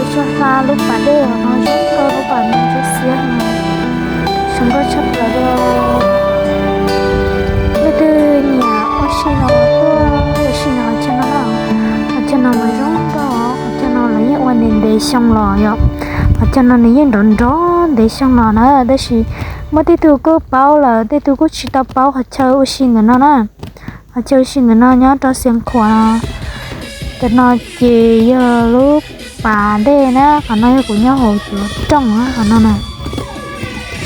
Tsuas hla lub pas dej no zoo nkauj, lub pas no zoo xiab no, zoo nkauj tshaj plaws li. Leej twg nyiam ua si no tuaj ua si no chaw no na. Qhov chaw no mas zoo nkauj, qhov chaw no lawv yeej ua ntev ntev xyoo los yom. Qhov chaw no nws yeej nrov nrov ntev xyoo los na, tab sis muaj tej tug kuj paub lawm, tej tug kuj tsis tau paub qhov chaw ua si ntawm no na. Qhov chaw ua si ntawm no nyob rau Xiav Khuam no. Cov no ces yog lub pas dej na, qhov no yog kuv nyob hauv cov rooj na, qhov no na.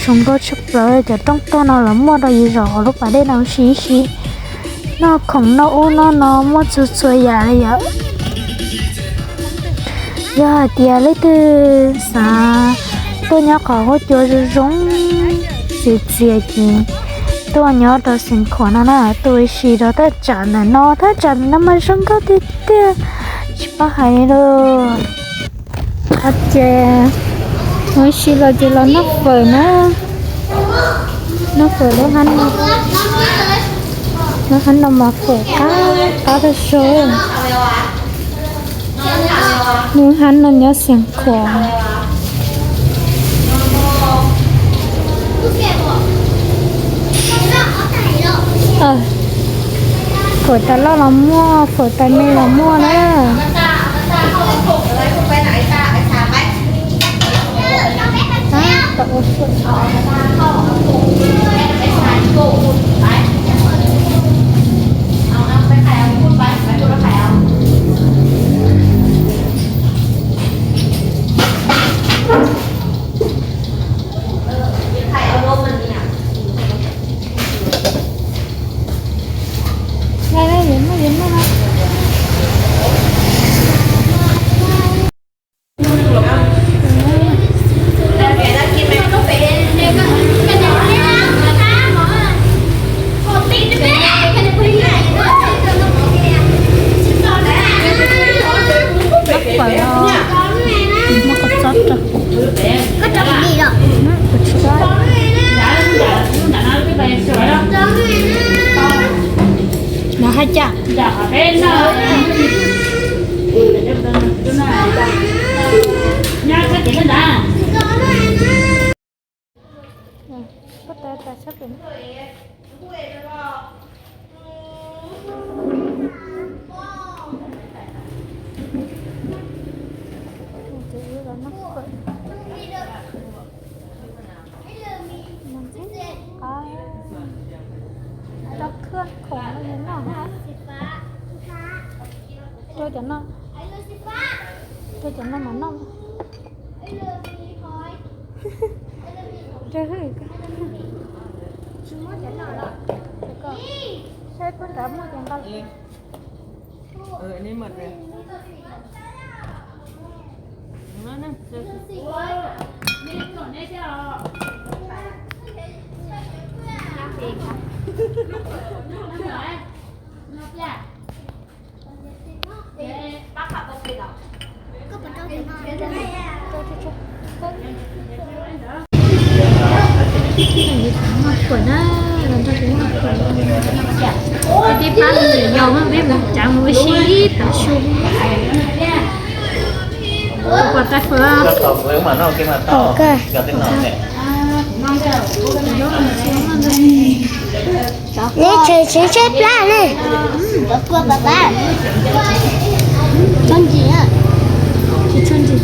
Zoo nkauj tshaj plaws, cov rooj tog no los muaj rau yus zaum hauv lub pas dej no ua si ib si, noj khoom noj ub noj no muaj txhua txhua yam li yom. Yog hais tias leej twg xav tuaj nyob qhov huab cua zoo zoo txias txias ces tuaj nyob rau Xiav Khuam no na, tuaj ua si rau thaj tsam ntawm no, thaj tsam ntawm no mas zoo nkauj tiag tiag, tsis paub hais li lauj. Ces ua si los ces los noj fawm na, noj fawm lub hab no, lub hab no mas fawm qab qab tag zog. Lub hab no nyob Xiav Khuam. Fawm tas loj los muaj, fawm tas me los muaj na. Muab kua txob rau. Kuv tsis tau. Nov hais cas? Rau khwb khoom no noj. Rau cov no, rau cov no mas noj. Rau hwj, saib puab nrad muaj cov nqa. Noj khuam na, los nrog kuv noj khuam. Peb pab me nyuam yaus peb mus tsev mus ua si ib tag su. Kuv pom tais fawm. Neb tseg tsis tshaib plab ne. Tso ntsis, tsis tso ntsis.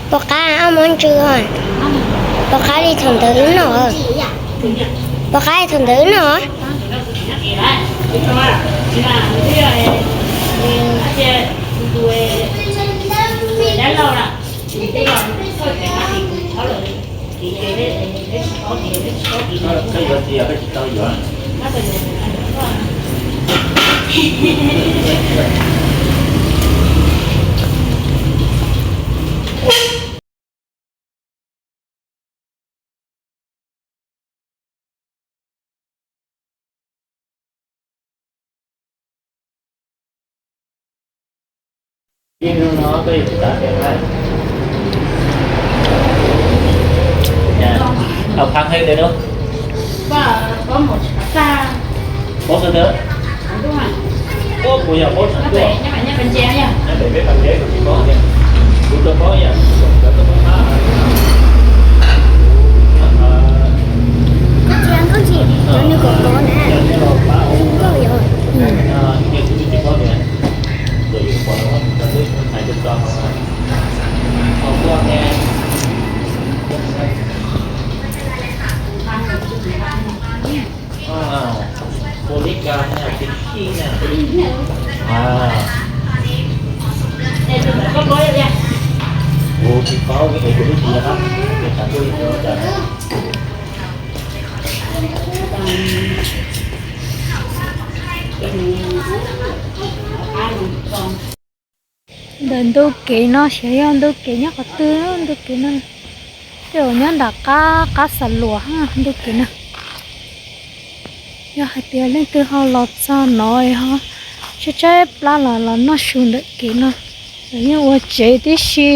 Puas qab, ob muab ntsw, puas qab li thaum ntawd wb noj? Pov qaib thaum ntawd no. Au phang hơi được không? Có một, có một. Có cơ tớ. Ủa, của nhà bố sẵn. Nó phải, nó phải, nó phải che nha. Nó phải biết bàn ghế của chị có kìa. Của tôi có nha. Của tôi có má. Ờ. Có chị ăn không chị? Ờ. Nó có có nè. Dạ, cái lon má. Không có rồi. Ừ. Ờ, cái kia của chị có kìa. Rồi chị có bỏ nó, cho tôi hãy cho cho nó. Không có nghe. Ua li cas nyob tim khi na. Ua tsis paub, tsis paub li cas. Ntawm ntu kev no xyov yog ntu kev nyob qhov twg, ntu kev no. Tej uas nyob nram qab, qab Xa Luas ntu kev no. Yog hais tias leej twg ho los txog no ho tshaib tshaib plab los los noj su ntawm kev no. Los yeej ua tsev tib si,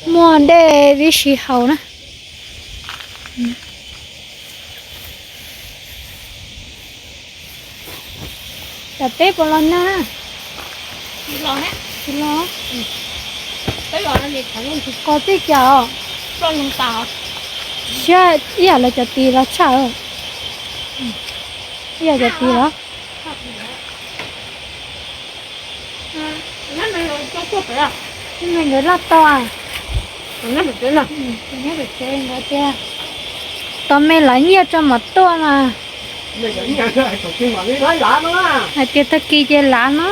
muaj dej tib si haus na. Cov teb puas los nag? Tsis los. Kos tib cas os? Siab ib yam lawv cov tis los tshaj. Ib yam cov tis los. Nkawd loj tau. Nyob pem tsev nkawd tias tos me lawv nyiaj tso mam tuaj mas. Hais tias tag kis ces lav no.